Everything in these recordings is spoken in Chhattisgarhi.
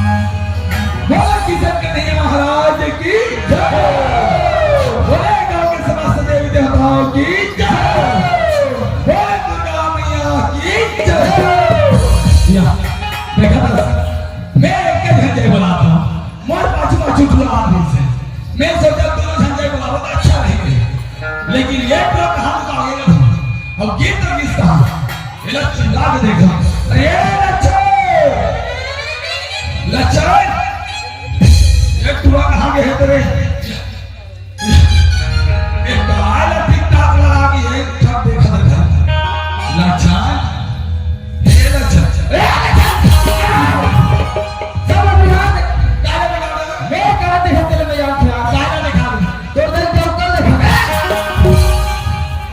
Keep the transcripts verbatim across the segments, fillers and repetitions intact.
बोलो किशन कन्हैया महाराज की जय। बोले गांव के समस्त देवी देवताओं की जय। बोले दुर्गा मैया की जय। या, देखा था, मैं एक के जय बोला था। मोर पाछू पाछू टूरा आ रही से। मैं सोचा दोनों झन जय बोलाबो त अच्छा रही। लेकिन ये टूरा कहाँ को आगे ना था। अब गीत तो गीत था। ये लोग चिल्ला के देखा। अरे ये लच्छा! लच्छा! ये टूरा कहाँ गए हैं तेरे? ए, काला टिकटॉक लगा के एक ठप देखा था। लच्छा, ए लच्छा, ए लच्छा। सब बिगाड़ दे। काला बिगाड़ दे। मैं कहते हैं तेरे में यार क्या? काला दिखा दे। तो तेरे को कल देखा।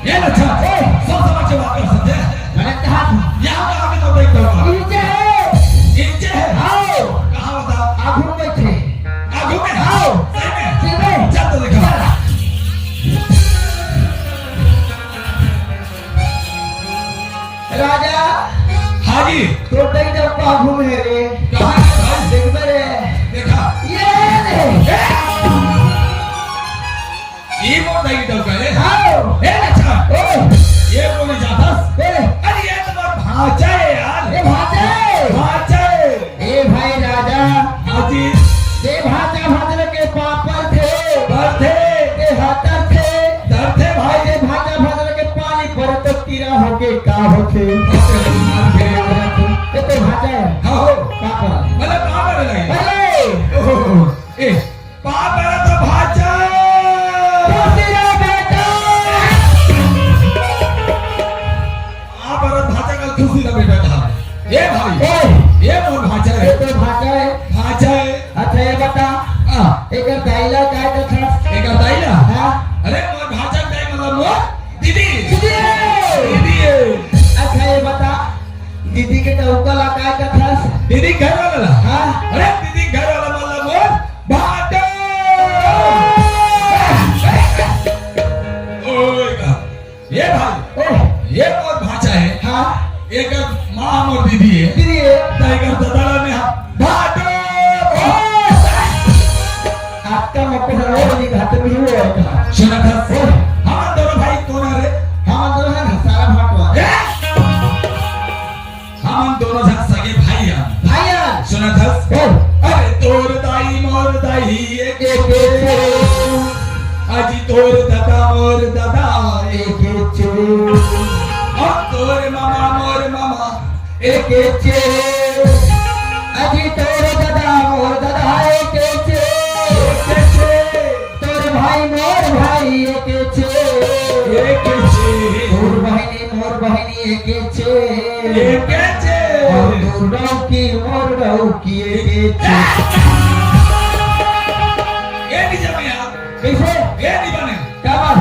ए लच्छा, ए। सब समझ के बात कर सकते हैं। मैंने कहा था। यहाँ पे आके तो देख दो। नीचे है। नीचे है? आओ। कहाँ बता? आगू में थे। आगू में? आओ। सही में? सही में? चल तो दिखा। राजा। हाँ जी। तो देख दो आगू में रे। कहाँ है भाई? देख बे रे। देखा। ये रे। ए! ये मोर दाई डौका है। हाँ। ए, अच्छा। ओ। ये बोले जाता। ए। अरे, ये तो मोर भांचा है यार। ए, भांचा है। भांचा है। ए भाई राजा। हाँ जी। ए भांचा भांचा के पापड़ थे। पर थे। ए हाथर थे। डर थे भाई। ए भांचा भांचा के पानी पर तो कीड़ा होके का होथे? ये तो भांचा है। हाँ हो। पापड़। मतलब पापड़ लगे। अरे। ओहो। ए, पाँव परत भांचा। खुशी रह बेटा। पाँव परत भांचा का खुशी रह बेटा था। ए भाई, ए। ये मोर भांचा है। ये तो भांचा है। भांचा है। अच्छा, ये बता। हाँ। एकर दाई ला काय कथस? एकर दाई ला? हाँ। अरे, मोर भांचा के दाई मतलब मोर दीदी। दीदी। दीदी है। अच्छा, ये बता, दीदी के डौका ला काय कथस? दीदी घर वाला ला? हाँ। अरे, दीदी घर वाला मतलब मोर भांचा। ओए का, ये भाई, ओह। ये मोर भांचा है। हाँ। एकर माँ मोर दीदी है। दीदी है। त एकर ददा ला मैं भांचा। ओह। आपका मत करो, ये घाट में ही हुआ है। सुना था? ओह। हम दोनों भाई कौन है रे? हम दोनों है ना, सारा भांटवा। ए! हमन दोनों झन सगे भाई हन। भाई हन। सुनत हस? हो। अरे तोर दाई मोर दाई एक एक छे। अजी तोर ददा मोर ददा एक एक छे। अउ तोर मामा मोर मामा एक एक छे। अजी तोर ददा मोर ददा एक एक छे। एक एक छे। तोर भाई मोर भाई एक छे। एक छे। तोर बहिनी मोर बहिनी एक छे। एक छे। अउ तोर डौकी मोर डौकी एक छे। ये नहीं जमे यार। कैसे? ये नहीं बने। का बात?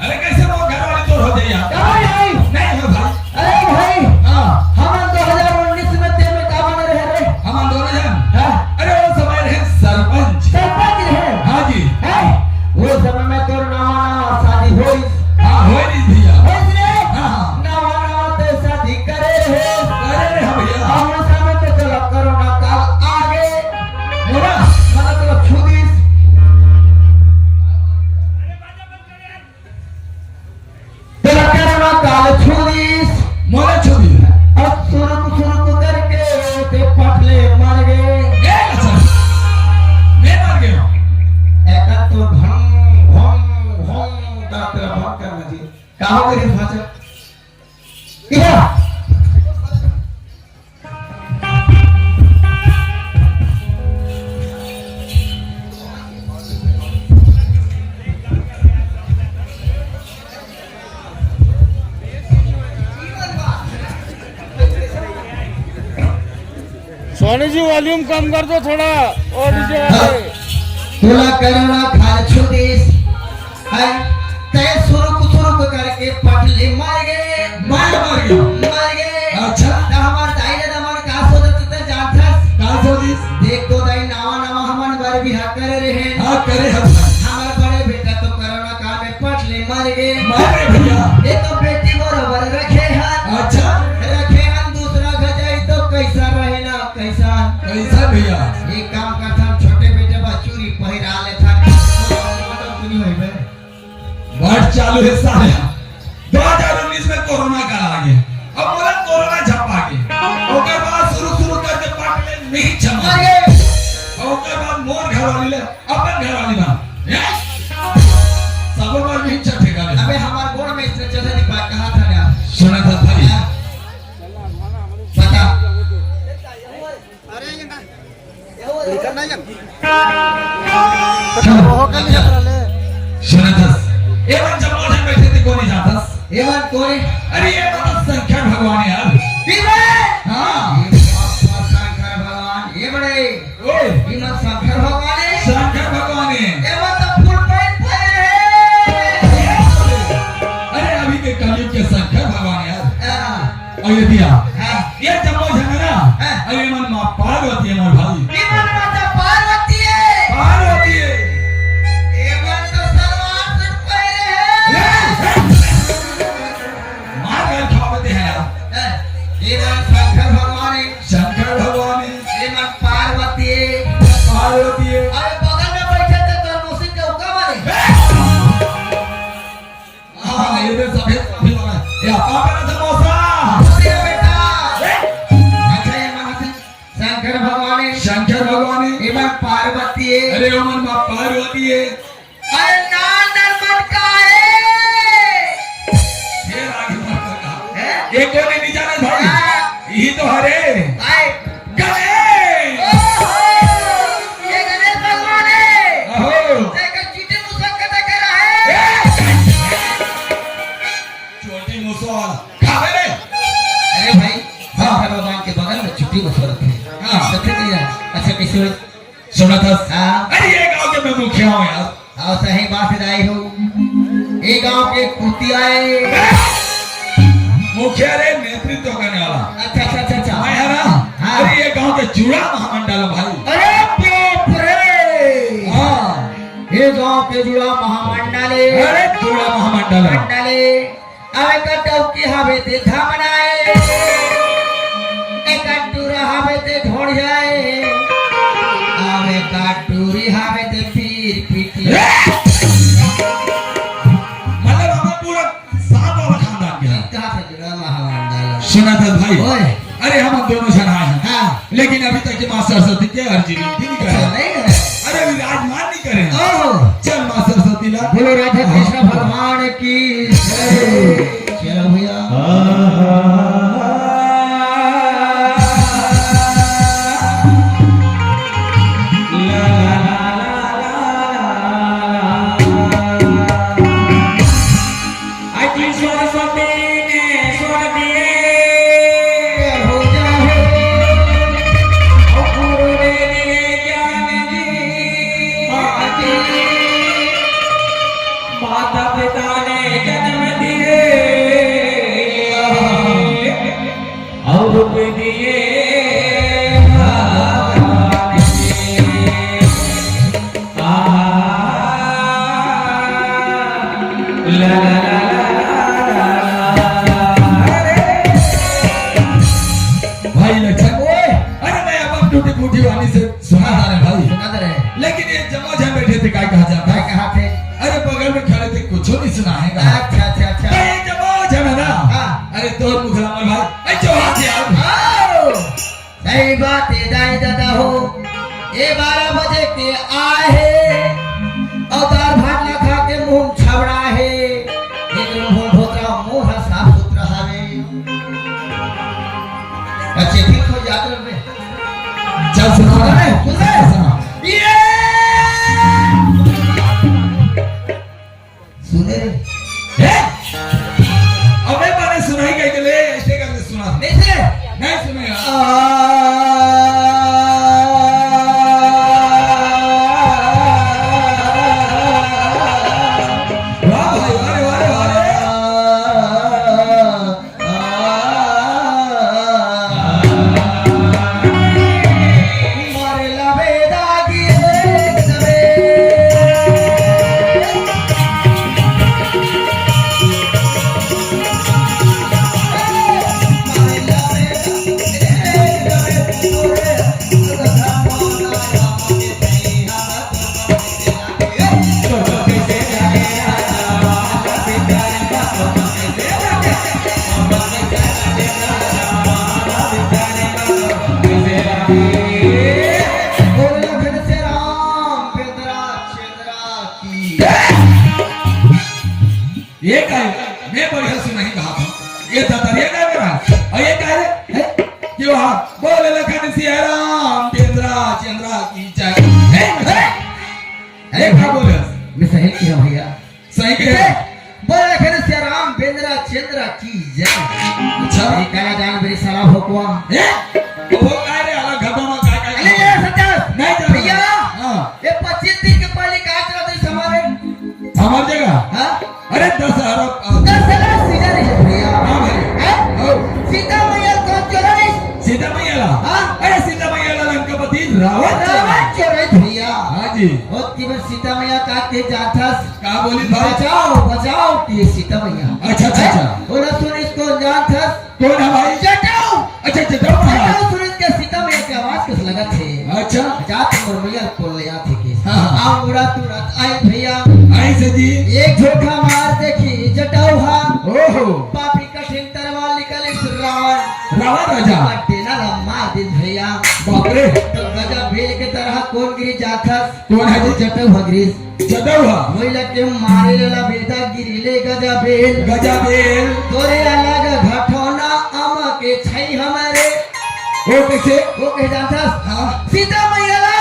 अरे कैसे वो घर वाली तोर हो जाए यार? का बात भाई? नहीं हो भाई। अरे भाई, हाँ। हमन दो हजार उन्नीस में तेरे में का बने रहे रे? हमन दोनों जन? हाँ। अरे वो समय रहे सरपंच। सरपंच रहे? हाँ जी। हैं? वो समय में तोर नवा नवा शादी होइस। हाँ, होइस भैया। होइस रे? हाँ, हाँ। नवा नवा ते शादी करे रहे। करे रहे, हाँ भैया। अउ वो समय तो चलो कोरोना काल आगे। का हो गए भाषा? इधर। सोनी जी, वॉल्यूम कम कर दो थोड़ा। और डीजे वाले। तोला कोरोना खा छो देश है, तय सुरुक सुरुक करके पटले मर गए। मर, मर गए। मर गए। अच्छा। त हमार दाई ददा मन का सोचत त जानथस? का सोचिस? देख तो दाई, नवा नवा हमन बर बिहाव करे रहे। हाँ, करे हन। हमार बड़े बेटा तो कोरोना काल में पटले मर गए। मर गए भैया। ये तो बेटी बरोबर रखे हन। अच्छा। रखे हन, दूसरा घजाई तो कैसा रहे ना, कैसा? कैसा भैया? एक काम करथन, छोटे बेटे बर चूरी पहिरा लेथन। सुनी होई बे? बड़ चालू है साले। दो हज़ार उन्नीस में कोरोना काल आ गया, अब बोला कोरोना झपा के, ओकर बाद सुरु सुरु करके पटले नहीं चमक। अरे! और ओकर बाद मोर घरवाली ले अपन घरवाली बना। ये? सब बार नहीं चढ़ेगा ले। अबे हमार गोड़ में इसने चढ़े नहीं पा, कहा था यार? सुना था भाई। हाँ। पता। अरे, ये ना। ये ना, ये ना। सुना था। ये बात जब मोर बैठे थे, कौन नहीं जानता? ये बात कोई। अरे, ये बात शंकर भगवान है यार। ये बात। हाँ। ये बात शंकर भगवान, ये बड़े। ओए। ये बात शंकर भगवान है। शंकर भगवान है। ये बात तो full pant पहने हैं। अरे, अभी के कलयुग के शंकर भगवान है यार। हाँ। अयोध्या। हाँ। ये जम्मो झन ना, हाँ। अरे मन माँ पार्वती है मोर भाई। ये मन माता पार्वती है। पार्वती है। ये मन तो सलवार सूट पहने हैं। ले, ले। मार कर खावते हैं यार। हाँ। ये मन शंकर भगवान है। शंकर भगवान है। ये मन पार्वती है। पार्वती है। अरे बगल में बैठे थे तो मुसिक के हुक्का मारे। ले। हाँ, ये दे सफेद काफी वाला है। ये आपका मेरा समोसा। अरे बेटा। ए? अच्छा, ये मन है शंकर भगवान है। शंकर भगवान है। ये मन पार्वती है। अरे, वो मन माँ पार्वती है। अरे, नान नरमन का है। ये रागी माता का। है? ये कौन है, नहीं जाने भाई? हाँ। यही तो हरे। भाई। गणेश। ओहो, ये गणेश भगवान है। अहो। देखो, चीटी मुसक्कत कर रहा है। ए! चोटी मुसो वाला। खावे रे। अरे भाई, हाँ। शंकर भगवान के बगल में चुट्टी बसवत है। हाँ। तो ठीक है। अच्छा, किशोर। सुना था? हाँ। अरे, ये गांव के मैं मुखिया हूँ यार। हाँ, सही बात है, दाई हो। ये गांव के कुतिया है। मुखिया रे, नेतृत्व करने वाला। अच्छा, अच्छा, अच्छा, अच्छा। मैं है ना? हाँ। अरे, ये गांव के जुड़ा महामंडल है भाई। अरे बाप रे। हाँ। ये गांव के जुड़ा महामंडल है। अरे, जुड़ा महामंडल है। मंडल है। अबे का डौकी हवे ते धमनाए, एक टूरा हवे ते ढोढ़ियाए, अबे का टूरी हवे ते पीर पीटी। मतलब हमारा पूरा सांप वाला खानदान के है। कहा था जुड़ा महावान डाला। सुना था भाई? ओए। अरे हम दोनों जन आए हैं। हाँ। लेकिन अभी तक ये माँ सरस्वती के अर्जी विनती नहीं करे। अच्छा, नहीं करे। अरे विराजमान करे। ओहो। चल माँ सरस्वती ला। बोलो राधा कृष्ण भगवान की जय। चलो भैया। अति सरस्वती ने स्वर दिए। हो जाओ। और गुरु ने दिए ज्ञान जी। माता पिता ने जन्म दिए। और रूप दिए भगवान जी। भाई लक्षण, ओए, अरे मैं अब टूटी फूटी वाली से सुना था रे भाई। सुना था रे। लेकिन ये जमा जन बैठे थे, काय कहा जाता? काय कहा थे? अरे बगल में खड़े थे, कुछ नहीं सुना है कहा। अच्छा, अच्छा, अच्छा। तो ये जमा जन है ना? हाँ। अरे तोर मुखड़ा में भाई, अरे जो हाथ यार। आओ। सही बात है दाई दादा हो, ये बारह बजे के आए हे और दाल भात ना खा के मुंह छबड़ा हे। एक मुंह धोता ये काय? मैं बढ़िया सुनाही कहा था। ये दतरिया काय मेरा? और ये काय रे? हैं? क्यों हाँ? बोल लखन सिया राम, बेंदरा चंद्रा की जय। हैं? हैं? ये का बोले? मैं सही किया भैया। सही किया। बोल लखन सिया राम, बेंदरा चंद्रा की जय। अच्छा। ये काला जान मेरी साला भोकवा। हैं? वो काय रे? अलग घबा में काय काय? अरे ये सत्या। नहीं जाना। भैया। हाँ। ये पच्चीस दिन के पहले का चला था हमारे? हमार जगह? हाँ? अरे दशहरा, दशहरा सीजन है भैया। हाँ भाई। हैं? हो। सीता मैया कौन चोरइस? सीता मैया ला? हाँ। अरे सीता मैया ला लंकापति रावण रावण चोरइस। चोरइस भैया। हाँ जी। ओतकी बेर सीता मैया का के जाथस? का बोली भाई? बचाओ, बचाओ, ये सीता मैया। अच्छा, अच्छा, हैं? अच्छा। ओला सुनिस कौन जाथस? कौन है भाई? जटाऊ। अच्छा, जटाऊ महाराज। जटाऊ सुनिस के सीता मैया के आवाज कस लगत हे। अच्छा। जात मोर मैया बोल ले आथे के। हाँ, हाँ। आ उड़त उड़त आई भैया। आई से जी। एक झोंका मार देखी जटाऊ हा। ओहो। पापी कठिन तरवार निकालिस रावण। रावण राजा। टेना ला मार दिस भैया। बाप रे। तो गजा बेल के तरह कौन गिरी जाथस? कौन है जी? जटाऊ हा गिरिस। जटाऊ हा। वही लगे मारे ला बेदा गिरी ले गजा बेल। गजा बेल। तोरे अलग घटौना अम के छई हमारे। वो कैसे? वो कह जाथस? हाँ। सीता मैया ला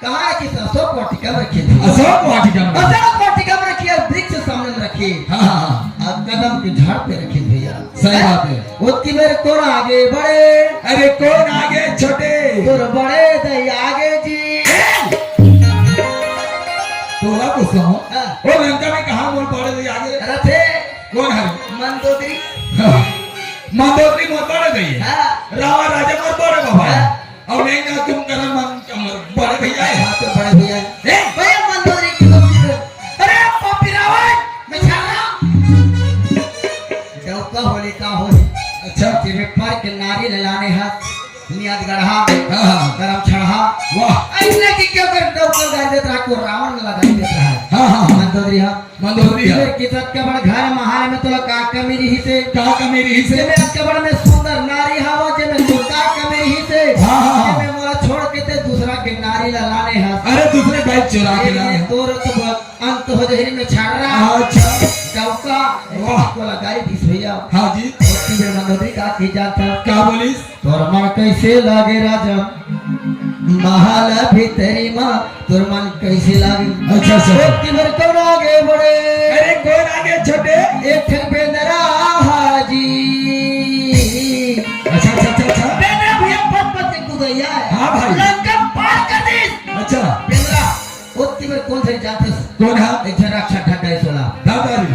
कहाँ रखिस? अशोक वाटिका में रखिस। अशोक वाटिका में। अशोक वाटिका में रखिस, वृक्ष सामने में रखिस। हाँ, हाँ, हाँ। अब कदम के झाड़ पे रखिस भैया। सही बात है। ओतकी बेर कौन आगे बढ़े? अरे कौन आगे छोटे? तोर बड़े दई आगे जी। तोला पूछता हूँ। हाँ। वो लंका में कहाँ मोर बड़े दई आगे? अरे थे। कौन है? मंदोदरी। हाँ। मंदोदरी मोर बड़े दई है। हाँ। रावण राजा मोर बड़े बाबा है। हाँ। और नहीं ना तुम करम मन का मोर बड़े भैया है। हाँ, तो बड़े भैया है। ए? भैया मंदोदरी की तो अरे पापी रावण, मैं छाड़ा। डौका होले का होले। अच्छा। जेमे पर के नारी ललाने हा, नियत गढ़ा, हाँ, हाँ। गरम छढ़ा। वाह। ऐसने कि क्यों कर डौका गाड़ देत रहा, को रावण लगा देत रहा। हाँ, हाँ, हाँ। मंदोदरी हा। मंदोदरी हा। फिर कितत के बड़ घर महल में तोला का कमी रही से? का कमी रही से? जेमे अतके बड़ में सुंदर नारी हावा, जेमे तोर का कमी रही से? हाँ, हाँ, हाँ। जेमे मोला छोड़ के ते दूसरा के नारी ललाने हा। अरे दूसरे भाई चुरा के लाने हा। तोर तो बहुत अंत हो जहरी में छाड़ रहा। अच्छा। डौका वाह। को लगाई दिस भैया। हाँ जी। ओतकी बेर मंदोदरी का की जाता। का बोलिस? तोर मन कैसे लागे राजा? महल भीतरी मा तोर मन कैसे लागे? अच्छा, अच्छा। ओतकी बेर कौन आगे बढ़े? अरे कौन आगे छोटे? एक ठन बेंदरा हाजी। अच्छा, अच्छा, अच्छा, अच्छा। बेंदरा भैया पत पत के कूदइया है। हाँ भाई। लंका पार कर दिस। अच्छा। बेंदरा ओतकी बेर कौन से जाथस? कौन हा? एक झन राक्षस ढड्डा है सोला। दादा रे।